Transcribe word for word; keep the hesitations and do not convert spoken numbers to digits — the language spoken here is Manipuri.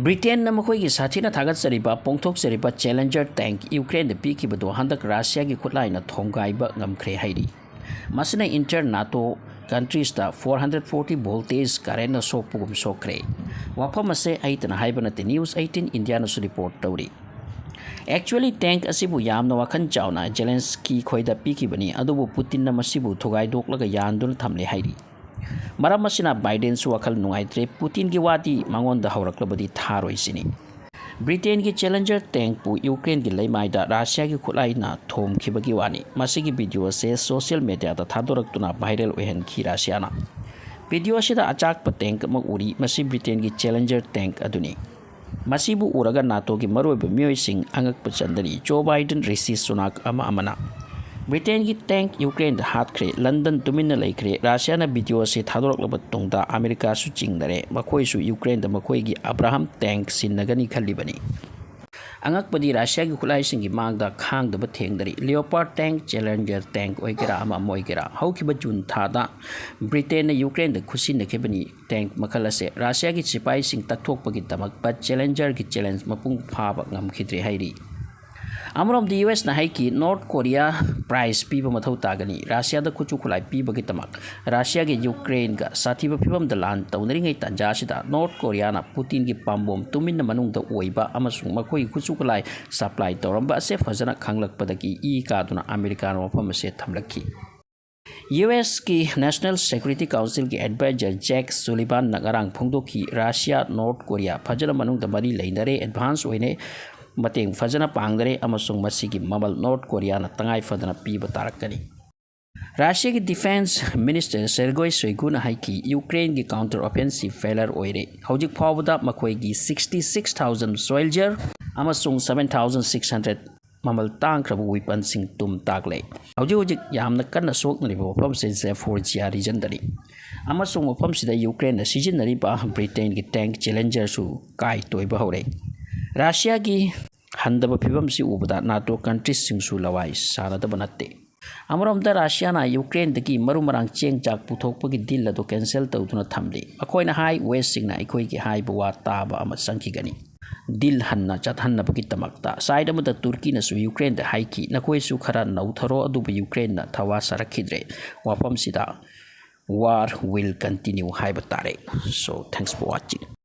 ꯕ꯭ꯔꯤꯇꯦꯟꯅ ꯃꯈꯣꯏꯒꯤ ꯁꯥꯊꯤꯅ ꯊꯥꯒꯠꯆꯔꯤꯕ ꯄꯣꯡꯊꯣꯛꯆꯔꯤꯕ ꯆꯦꯂꯦꯟꯖꯔ ꯇꯦꯡꯛ ꯌꯨꯀ꯭ꯔꯦꯟꯗ ꯄꯤꯈꯤꯕꯗꯨ ꯍꯟꯗꯛ ꯔꯁꯤꯌꯥꯒꯤ ꯈꯨꯠꯂꯥꯏꯅ ꯊꯣꯡꯒꯥꯏꯕ ꯉꯝꯈ꯭ꯔꯦ ꯍꯥꯏꯔꯤ꯫ ꯃꯁꯤꯅ ꯏꯟꯇꯔ ꯅꯥꯇꯣ ꯀꯟꯇ꯭ꯔꯤꯁꯇ four hundred forty voltage ꯀꯔꯦꯟꯅ ꯁꯣꯛꯄꯒꯨꯝ ꯁꯣꯛꯈ꯭ꯔꯦ꯫ ꯋꯥꯐꯝ ꯑꯁꯦ ꯑꯩꯇꯅ ꯍꯥꯏꯕ ꯅꯠꯇꯦ, News eighteen Indiaꯅꯁꯨ ꯔꯤꯄꯣꯔꯠ ꯇꯧꯔꯤ꯫ Actually, ꯇꯦꯡꯛ ꯑꯁꯤꯕꯨ ꯌꯥꯝꯅ ꯋꯥꯈꯜ ꯆꯥꯎꯅ ꯖꯦꯂꯦꯟꯁꯀꯤ ꯈꯣꯏꯗ ꯄꯤꯈꯤꯕꯅꯤ, ꯑꯗꯨꯕꯨ ꯄꯨꯇꯤꯟꯅ ꯃꯁꯤꯕꯨ ꯊꯨꯒꯥꯏꯗꯣꯛꯂꯒ ꯌꯥꯟꯗꯨꯅ ꯊꯝꯂꯦ ꯍꯥꯏꯔꯤ꯫ ꯃꯔꯝ ꯑꯁꯤꯅ ꯕꯥꯏꯗꯦꯟꯁꯨ ꯋꯥꯈꯜ ꯅꯨꯡꯉꯥꯏꯇ꯭ꯔꯦ꯫ ꯄꯨꯇꯤꯟꯒꯤ ꯋꯥꯗꯤ ꯃꯉꯣꯟꯗ ꯍꯧꯔꯛꯂꯕꯗꯤ ꯊꯥꯔꯣꯏꯁꯤꯅꯤ꯫ ꯕ꯭ꯔꯤꯇꯦꯟꯒꯤ ꯆꯦꯂꯦꯟꯖꯔ ꯇꯦꯡꯛꯄꯨ ꯌꯨꯀ꯭ꯔꯦꯟꯒꯤ ꯂꯩꯃꯥꯏꯗ ꯔꯁꯤꯌꯥꯒꯤ ꯈꯨꯠꯂꯥꯏꯅ ꯊꯣꯝꯈꯤꯕꯒꯤ ꯋꯥꯅꯤ꯫ ꯃꯁꯤꯒꯤ ꯚꯤꯗꯤꯑꯣ ꯑꯁꯦ ꯁꯣꯁꯤꯌꯦꯜ ꯃꯦꯗꯤꯌꯥꯗ ꯊꯥꯗꯣꯔꯛꯇꯨꯅ ꯚꯥꯏꯔꯦꯜ ꯑꯣꯏꯍꯟꯈꯤ ꯔꯁꯤꯌꯥꯅ꯫ ꯚꯤꯗꯤꯑꯣ ꯑꯁꯤꯗ ꯑꯆꯥꯛꯄ ꯇꯦꯡꯛ ꯑꯃ ꯎꯔꯤ꯫ ꯃꯁꯤ ꯕ꯭ꯔꯤꯇꯦꯟꯒꯤ ꯆꯦꯂꯦꯟꯖꯔ ꯇꯦꯡꯛ ꯑꯗꯨꯅꯤ꯫ ꯃꯁꯤꯕꯨ ꯎꯔꯒ ꯅꯥꯇꯣꯒꯤ ꯃꯔꯨꯑꯣꯏꯕ ꯃꯤꯑꯣꯏꯁꯤꯡ ꯑꯉꯛꯄ ꯆꯟꯗꯔꯤ꯫ ꯖꯣ ꯕꯥꯏꯗꯦꯟ, ꯔꯤꯁꯤ ꯁꯨꯅꯥꯛ ꯑꯃ ꯑꯃꯅ꯫ ꯕ꯭ꯔꯤꯇꯦꯟꯒꯤ ꯇꯦꯡꯛ ꯌꯨꯀ꯭ꯔꯦꯟꯗ ꯍꯥꯠꯈ꯭ꯔꯦ꯫ ꯂꯟꯗꯟ ꯇꯨꯃꯤꯟꯅ ꯂꯩꯈ꯭ꯔꯦ꯫ ꯔꯁꯤꯌꯥꯅ ꯚꯤꯗꯤꯑꯣ ꯑꯁꯤ ꯊꯥꯗꯣꯔꯛꯂꯕ ꯇꯨꯡꯗ ꯑꯃꯦꯔꯤꯀꯥꯁꯨ ꯆꯤꯡꯅꯔꯦ꯫ ꯃꯈꯣꯏꯁꯨ ꯌꯨꯀ꯭ꯔꯦꯟꯗ ꯃꯈꯣꯏꯒꯤ ꯑꯕ꯭ꯔꯥꯍꯝ ꯇꯦꯡꯛ ꯁꯤꯟꯅꯒꯅꯤ ꯈꯜꯂꯤꯕꯅꯤ꯫ ꯑꯉꯛꯄꯗꯤ ꯔꯁꯤꯌꯥꯒꯤ ꯈꯨꯠꯂꯥꯏꯁꯤꯡꯒꯤ ꯃꯥꯡꯗ ꯈꯥꯡꯗꯕ ꯊꯦꯡꯅꯔꯤ꯫ ꯂꯤꯑꯣꯄꯥꯔ ꯇꯦꯡꯛ, ꯆꯦꯂꯦꯟꯖꯔ ꯇꯦꯡꯛ ꯑꯣꯏꯒꯦꯔꯥ ꯑꯃ ꯑꯃ ꯑꯣꯏꯒꯦꯔꯥ, ꯍꯧꯈꯤꯕ ꯖꯨꯟ ꯊꯥꯗ ꯕ꯭ꯔꯤꯇꯦꯟꯅ ꯌꯨꯀ꯭ꯔꯦꯟꯗ ꯈꯨꯠꯁꯤꯟꯅꯈꯤꯕꯅꯤ꯫ ꯇꯦꯡꯛ ꯃꯈꯜ ꯑꯁꯦ ꯔꯁꯤꯌꯥꯒꯤ ꯁꯤꯐꯥꯏꯁꯤꯡ ꯇꯛꯊꯣꯛꯄꯒꯤꯗꯃꯛꯇ ꯆꯦꯂꯦꯟꯖꯔꯒꯤ ꯆꯦꯂꯦꯟꯖ ꯃꯄꯨꯡ ꯐꯥꯕ ꯉꯝꯈꯤꯗ꯭ꯔꯦ ꯍꯥꯏꯔꯤ꯫ ꯑꯃꯔꯣꯝꯗ ꯌꯨ ꯑꯦꯁꯅ ꯍꯥꯏꯈꯤ, ꯅꯣꯔꯠ ꯀꯣꯔꯤꯌꯥ ꯄ꯭ꯔꯥꯏꯖ ꯄꯤꯕ ꯃꯊꯧ ꯇꯥꯒꯅꯤ꯫ ꯔꯁꯤꯌꯥꯗ ꯈꯨꯠꯁꯨ ꯈꯨꯠꯂꯥꯏ ꯄꯤꯕꯒꯤꯗꯃꯛ ꯔꯁꯤꯌꯥꯒꯤ ꯌꯨꯀ꯭ꯔꯦꯟꯒ ꯁꯥꯊꯤꯕ ꯐꯤꯕꯝꯗ ꯂꯥꯟ ꯇꯧꯅꯔꯤꯉꯩ ꯇꯥꯟꯖꯥ ꯑꯁꯤꯗ ꯅꯣꯔꯠ ꯀꯣꯔꯤꯌꯥꯅ ꯄꯨꯇꯤꯟꯒꯤ ꯄꯥꯝꯕꯣꯝ ꯇꯨꯃꯤꯟꯅ ꯃꯅꯨꯡꯗ ꯑꯣꯏꯕ ꯑꯃꯁꯨꯡ ꯃꯈꯣꯏꯒꯤ ꯈꯨꯠꯁꯨ ꯈꯨꯠꯂꯥꯏ ꯁꯄ꯭ꯂꯥꯏ ꯇꯧꯔꯝꯕ ꯑꯁꯦ ꯐꯖꯅ ꯈꯪꯂꯛꯄꯗꯒꯤ ꯏ ꯀꯥꯗꯨꯅ ꯑꯃꯦꯔꯤꯀꯥꯅ ꯋꯥꯐꯝ ꯑꯁꯦ ꯊꯝꯂꯛꯈꯤ꯫ ꯌꯨ ꯑꯦꯁꯀꯤ National Security Councilꯒꯤ advisor ꯖꯦꯛ ꯁꯨꯂꯤꯚꯥꯟꯅ ꯉꯔꯥꯡ ꯐꯣꯡꯗꯣꯛꯈꯤ, ꯔꯁꯤꯌꯥ ꯅꯣꯔꯠ ꯀꯣꯔꯤꯌꯥ ꯐꯖꯅ ꯃꯅꯨꯡꯗ ꯃꯔꯤ ꯂꯩꯅꯔꯦ, ꯑꯦꯗꯚꯥꯟꯁ ꯑꯣꯏꯅ ꯃꯇꯦꯡ ꯐꯖꯅ ꯄꯥꯡꯅꯔꯦ ꯑꯃꯁꯨꯡ ꯃꯁꯤꯒꯤ ꯃꯃꯜ ꯅꯣꯔꯠ ꯀꯣꯔꯤꯌꯥꯅ ꯇꯉꯥꯏ ꯐꯗꯅ ꯄꯤꯕ ꯇꯥꯔꯛꯀꯅꯤ꯫ ꯔꯁꯤꯌꯥꯒꯤ ꯗꯤꯐꯦꯟꯁ ꯃꯤꯅꯤꯁꯇꯔ ꯁꯦꯔꯒꯣꯏ ꯁꯣꯏꯒꯨꯅ ꯍꯥꯏꯈꯤ, ꯌꯨꯀ꯭ꯔꯦꯟꯒꯤ counter offensive failure ꯑꯣꯏꯔꯦ꯫ ꯍꯧꯖꯤꯛ ꯐꯥꯎꯕꯗ ꯃꯈꯣꯏꯒꯤ sixty six thousand soldier ꯑꯃꯁꯨꯡ seven thousand six hundred ꯃꯃꯜ ꯇꯥꯡꯈ꯭ꯔꯕ weaponꯁꯤꯡ ꯇꯨꯝ ꯇꯥꯛꯂꯦ꯫ ꯍꯧꯖꯤꯛ ꯍꯧꯖꯤꯛ ꯌꯥꯝꯅ ꯀꯟꯅ ꯁꯣꯛꯅꯔꯤꯕ ꯃꯐꯝꯁꯦ ꯖꯦꯐꯣꯔꯖꯤꯌꯥ regionꯗꯅꯤ, ꯑꯃꯁꯨꯡ ꯃꯐꯝꯁꯤꯗ ꯌꯨꯀ꯭ꯔꯦꯟꯅ ꯁꯤꯖꯤꯟꯅꯔꯤꯕ ꯕ꯭ꯔꯤꯇꯦꯟꯒꯤ ꯇꯦꯡꯛ ꯆꯦꯂꯦꯟꯖꯔꯁꯨ ꯀꯥꯏ ꯇꯣꯏꯕ ꯍꯧꯔꯦ꯫ ꯔꯁꯤꯌꯥꯒꯤ ꯍꯟꯊꯕ ꯐꯤꯕꯝꯁꯤ ꯎꯕꯗ ꯅꯥꯇꯣ ꯀꯟꯇ꯭ꯔꯤꯁꯤꯡꯁꯨ ꯂꯋꯥꯏ ꯁꯥꯅꯗꯕ ꯅꯠꯇꯦ꯫ ꯑꯃꯔꯣꯝꯗ ꯔꯁꯤꯌꯥꯅ ꯌꯨꯀ꯭ꯔꯦꯟꯗꯒꯤ ꯃꯔꯨ ꯃꯔꯥꯡ ꯆꯦꯡ ꯆꯥꯛ ꯄꯨꯊꯣꯛꯄꯒꯤ ꯗꯤꯜ ꯑꯗꯨ ꯀꯦꯟꯁꯦꯜ ꯇꯧꯗꯨꯅ ꯊꯝꯂꯤ꯫ ꯃꯈꯣꯏꯅ ꯍꯥꯏ, ꯋꯦꯁꯁꯤꯡꯅ ꯑꯩꯈꯣꯏꯒꯤ ꯍꯥꯏꯕ ꯋꯥ ꯇꯥꯕ ꯑꯃ ꯆꯪꯈꯤꯒꯅꯤ꯫ ꯗꯤꯜ ꯍꯟꯅ ꯆꯠꯍꯟꯅꯕꯒꯤꯗꯃꯛꯇ꯫ ꯁꯥꯏꯠ ꯑꯃꯗ ꯇꯨꯔꯀꯤꯅꯁꯨ ꯌꯨꯀ꯭ꯔꯦꯟꯗ ꯍꯥꯏꯈꯤ, ꯅꯈꯣꯏꯁꯨ ꯈꯔ ꯅꯧꯊꯔꯣ, ꯑꯗꯨꯕꯨ ꯌꯨꯀ꯭ꯔꯦꯟꯅ ꯊꯋꯥ ꯁꯥꯔꯛꯈꯤꯗ꯭ꯔꯦ꯫ ꯋꯥꯐꯝꯁꯤꯗ war will continue ꯍꯥꯏꯕ ꯇꯥꯔꯦ꯫ So, thanks for watching.